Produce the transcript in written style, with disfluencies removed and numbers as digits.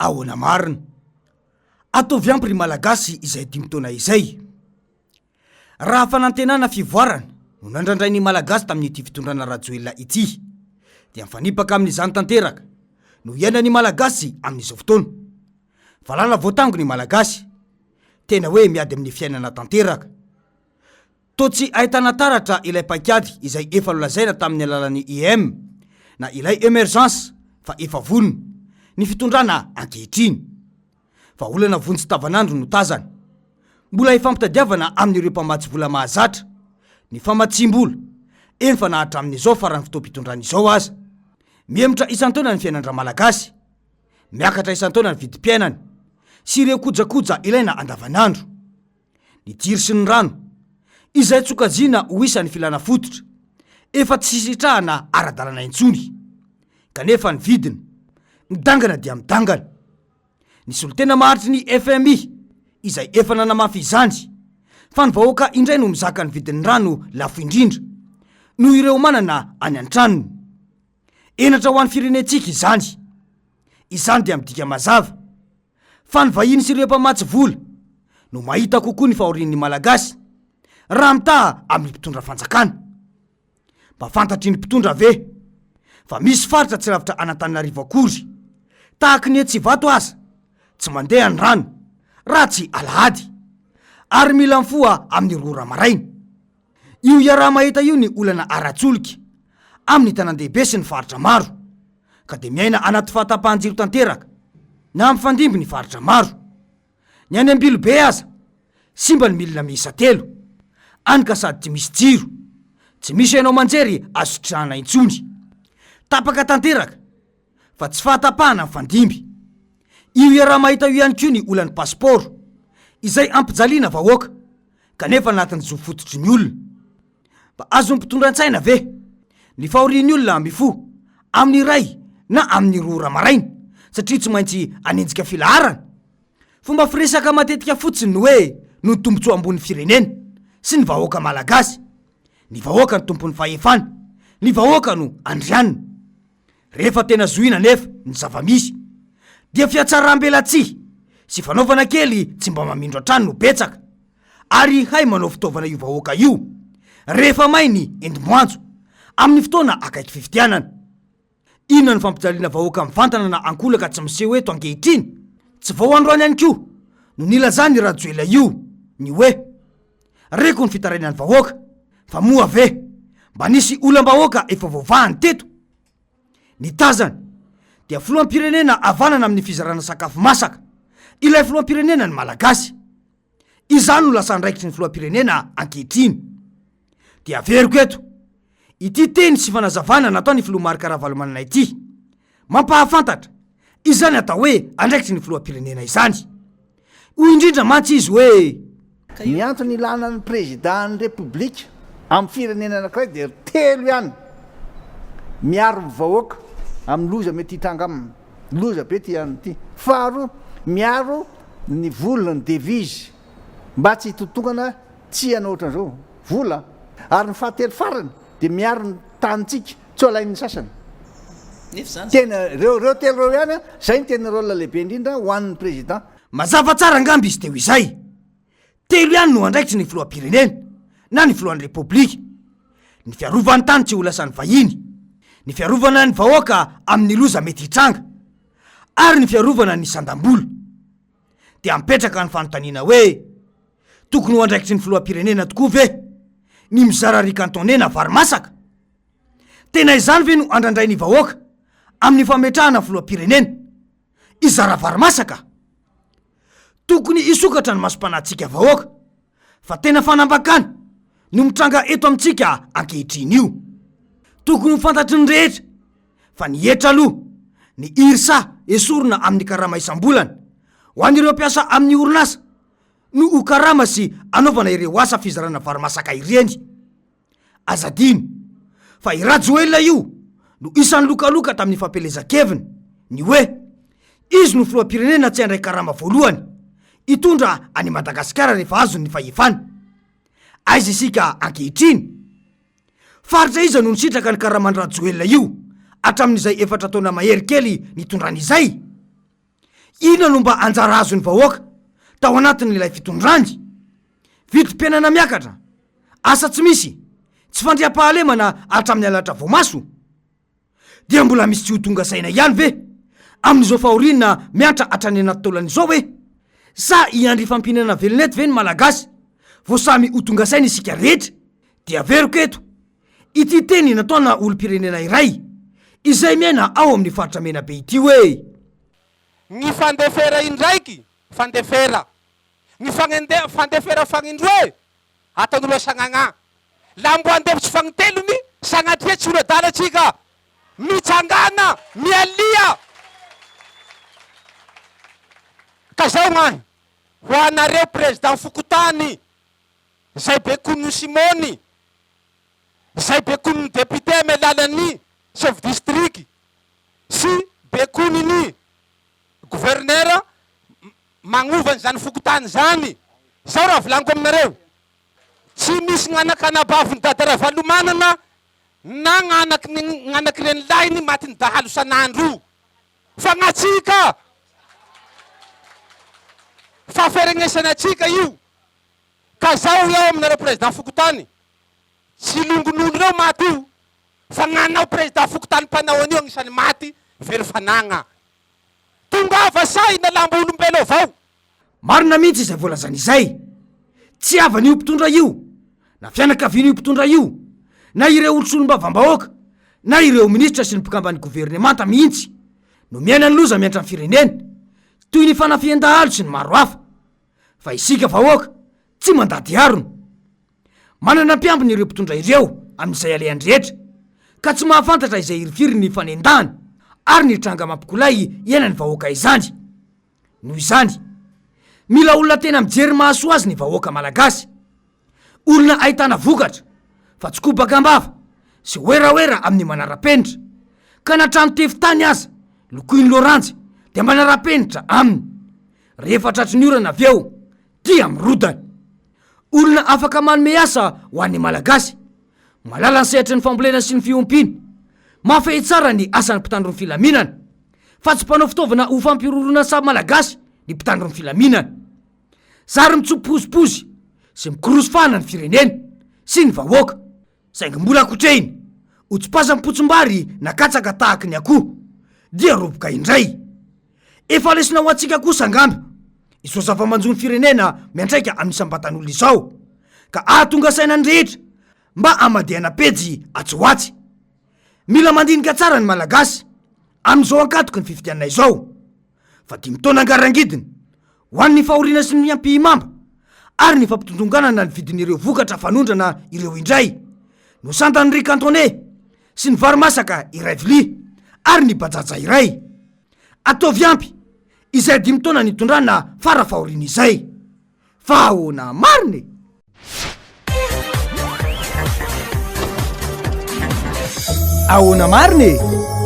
Ahoana marina? Ataovy ampy ry Malagasy izay dimy taona izay. Raha fanantenana fivoarana no nandrandrain'ny Malagasy tamin'ity fitondrana Rajoelina ity dia mifanipaka amin'izany tanteraka no iainan'ny Malagasy amin'izao fotoana. Valala voatango ny Malagasy. Tena hoe miady amin'ny fiainana tanteraka. Toa tsy ahitana taratra ilay paikady izay efa nolazaina tamin'ny alalan'ny IEM na ilay Emergence fa efa vonona ny fitondrana ankehitriny. Fa olana vonjy tavanandro no tazana. Mbola ifampitadiavana amin'ireo mpamatsy vola mahazatra ny famatsiam-bola, eny fa na hatramin'izao faran'ny fotoam-pitondrana izao aza. Mihemotra isan-taona ny fiainan-dRamalagasy. Miakatra isan-taona ny vidim-piainana sy ireo kojakoja ilaina andavanandro. Ny jiro sy ny rano, izay tsokajiana ho isan'ny filana fototra, efa tsy sitrahana ara-dalana intsony. Kanefa ny vidiny, midangana dia midangana. Ny solontena maharitry ny fmi, izay efa nanamafy izany, fa ny vahoaka indray no mizaka ny vidin'ny rano lafo indrindra, noho ireo manana any an-tranony. Henatra ho an'ny firenentsika izany. Izany dia midika mazava, fa ny vahiny sy ireo mpamatsy vola no mahita kokoa ny fahorian'ny Malagasy raha mitaha amin'ny mpitondra fanjakana. Mba fantatry ny mpitondra ve fa misy faritra tsy lavitra an'Antananarivo akory, tahaky ny etsy Ivato aza, tsy mandeha ny rano raha tsy alahady, ary mila mifoha amin'ny roa ora maraina. Io iaraha-mahita io ny olana ara-tsolika amin'ny tanan-dehibe sy ny faritra maro, ka dia miaina anaty fahatapahan-jiro tanteraka na mifandimby ny faritra maro. Ny any Ambilobe aza, simba ny milina miisa telo, any ka sady tsy misy jiro, tsy misy haino aman-jery azo sitrahana intsony. Tapaka tanteraka, fa tsy fahatapahana mifandimby. Io iaraha-mahita io ihany koa ny olan'ny pasipaoro, izay ampijaliana vahoaka, kanefa anatin'ny zo fototry ny olona. Mba azon'ny mpitondra an-tsaina ve ny fahorian'ny olona mifoha amin'ny iray na amin'ny roa ora maraina satria tsy maintsy hanenjika filaharana? Fomba firesaka matetika fotsiny ny hoe noho ny tombontsoa ambonin'ny firenena sy ny vahoaka malagasy. Ny vahoaka no tompon'ny fahefana, ny vahoaka no andrianina. Rehefa tena zohina anefa ny zava-misy dia fihatsaram-belatsihy sy fanaovana kely tsy mba mamindro hatrany no betsaka ary hay manao fitaovana io vahoaka io rehefa may ny endim-boanjo amin'ny fotoana akaiky fifidianana. Inona no fampijaliana vahoaka mivantana na ankolaka tsy miseho eto ankehitriny? Tsy vao androany ihany koa no nilazan'i Rajoelina io ny hoe reko ny fitarainan'ny vahoaka fa moa ve mba nisy olam-bahoaka efa voavahany teto? Ny tazany dia filoham-pirenena havanana amin'ny fizarana sakafo masaka ilay filoham-pirenena ny Malagasy. Izany no lasa andraikitry ny filoham-pirenena ankehitriny. Dia averiko eto ity teny sy fanazavana nataon'ny filoha Marc Ravalomanana ity, mampahafantatra izany atao hoe andraikitry ny filoham-pirenena izany. Hoy indrindra mantsy izy hoe. Ny antony ilana ny Prezidà-n'ny Repoblika amin'ny firenena anankiray dia telo ihany, miaro ny vahoaka amin'ny loza mety hitranga aminy, loza be ity andro ity, faharoa miaro ny vola, ny devise mba tsy hitotongana tsy hanao ohatran'izao, vola, ary ny fahatelo farany dia miaro ny tanintsika tsy ho alain'ny sasany. Tena ireo ireo telo ireo ihany an, izay no tena rôle lehibe indrindra ho an'ny président. Mazava tsara angamba izy teo izay. Telo ihany no andraikitry ny filoham-pirenena na ny filohan'ny Repoblika, ny fiarovany tany tsy ho lasan'ny vahiny, ny fiarovana ny vahoaka amin'ny loza mety hitranga ary ny fiarovana ny sandam-bola. Dia mipetraka ny fanontaniana hoe, tokony ho andraikitry ny filoham-pirenena tokoa ve ny mizara riz cantonais na vary masaka? Tena izany ve no andrandrain'ny vahoaka amin'ny fametrahana filoham-pirenena hizara vary masaka? Tokony hisokatra ny masom-panahintsika vahoaka fa tena fanambakana no mitranga eto amintsika ankehitriny io. Tokony ho fantatry ny rehetra fa ny hetra aloha, ny IRSA esorina amin'ny karama isam-bolana ho an'ireo mpiasa amin'ny orinasa no ho karama sy anaovana ireo asa fizarana vary masaka ireny. Aza adino fa i Rajoelina io no isan'ny lokaloka tamin'ny fampielezan-keviny ny hoe izy no filoham-pirenena tsy handray karama voalohany hitondra an'i Madagasikara rehefa azony ny fahefana. Aiza isika ankehitriny? Faritra iza no nisitraka ny karaman-dRajoelina io hatramin'izay efatra taona mahery kely nitondrany izay? Inona no mba anjara azon'ny vahoaka tao anatin'ilay fitondrany? Vidim-piainana miakatra, asa tsy misy, tsy fandriampahalemana hatramin'ny halatra voamaso? Dia mbola misy tsy ho tonga saina ihany ve amin'izao fahoriana miantra hatrany anaty taolana izao e? Sa hiandry hifampihinana velona eto ve ny Malagasy vao samy ho tonga saina isika rehetra? Dia averiko eto ity teny nataona olom-pirenena iray izay miaina ao amin'ny faritra Menabe ity hoe. Gny fandefera indraiky, fandefera. Gny fagnende, fandefera fagnindroe, ataon'olo sagnagna. Laha mbo handefitsy fagnitelony, sagnatria tsy olo adala tsika. Mitsangàna, mialia! Ka zao gnahy, ho anareo président fokontany, zay bekonin'i Simony, zay bekonin'ny député amy alalan'ny chef district sy bekonin'ny gouverneur magnova an'izany fokontany zany, zao raha volaniko aminareo, Tsy misy gn'anak'anabavin'i Dada Ravalomanana na gn'anaky ny gn'anaky renilahiny matin'ny dahalo isan'andro io. Fa gn'atsika! Fahaferegnesana atsika io. Ka zao iaho aminareo président fokontany, tsy longon'olo reo maty io, fa gn'anao président fokontany mpanao an'io agnisan'ny maty very fanagna. Tongava saina lambo olombelo avao. Marina mihitsy izay voalazany izay. Tsy havan'io mpitondra io, na fianakavian'io mpitondra io, na ireo olon-tsolombavambahoaka, na ireo minisitra sy ny mpikamban'ny governemanta mihitsy no miaina ny loza miantra ny firenena, toy ny fanafihan-dahalo sy ny maro hafa. Fa isika vahoaka tsy mandady harona. Manana mpiambina ireo mpitondra ireo amin'izay alehany rehetra, ka tsy mahafantatra izay hirifiry ny fanendahana ary ny tranga mampikolay iainan'ny vahoaka izany. Noho izany, mila olona tena mijery mahasoa azy ny vahoaka malagasy. Olona ahitana vokatra fa tsy kobaka am-bava sy werawera amin'ny manara-penitra, ka na trano tefy tany aza lokoin'ny loranjy dia manara-penitra aminy. Rehefa tratry ny orana avy eo dia mirodana. Olona afaka manome asa ho an'ny Malagasy. Malala ny sehatry ny fambolena sy ny fiompiana. Mahafehy tsara ny asan'ny mpitandro ny filaminana. Fa tsy mpanao fitaovana ho fampihorohoroana ny samy Malagasy ny mpitandro ny filaminana. Zary mitsopozipozy sy mikorosy fahana ny firenena sy ny vahoaka. Saingy mbola kotrehina ho tsipazam-potsim-bary na katsaka tahaky ny akoho dia roboka indray. Efa lesona ho antsika kosa angamba izao zava-manjo ny firenena miantraika amin'ny isam-batan'olona izao ka ahatonga saina ny rehetra mba hamadihana pejy atsy ho atsy. Mila mandinika tsara ny Malagasy amin'izao ankatoky ny fifidianana izao fa dimy taona angarangidina ho an'ny fahoriana sy ny ampihimamba ary ny fampitondronganana ny vidin'ireo vokatra fanondrana ireo indray no sandan'ny riz cantonais sy ny vary masaka iray vilia ary ny bajaja iray. Ataovy ampy izay dimy taona nitondrana fara fahoriana izay. Fa ahoana marina e? Ahoana marina e?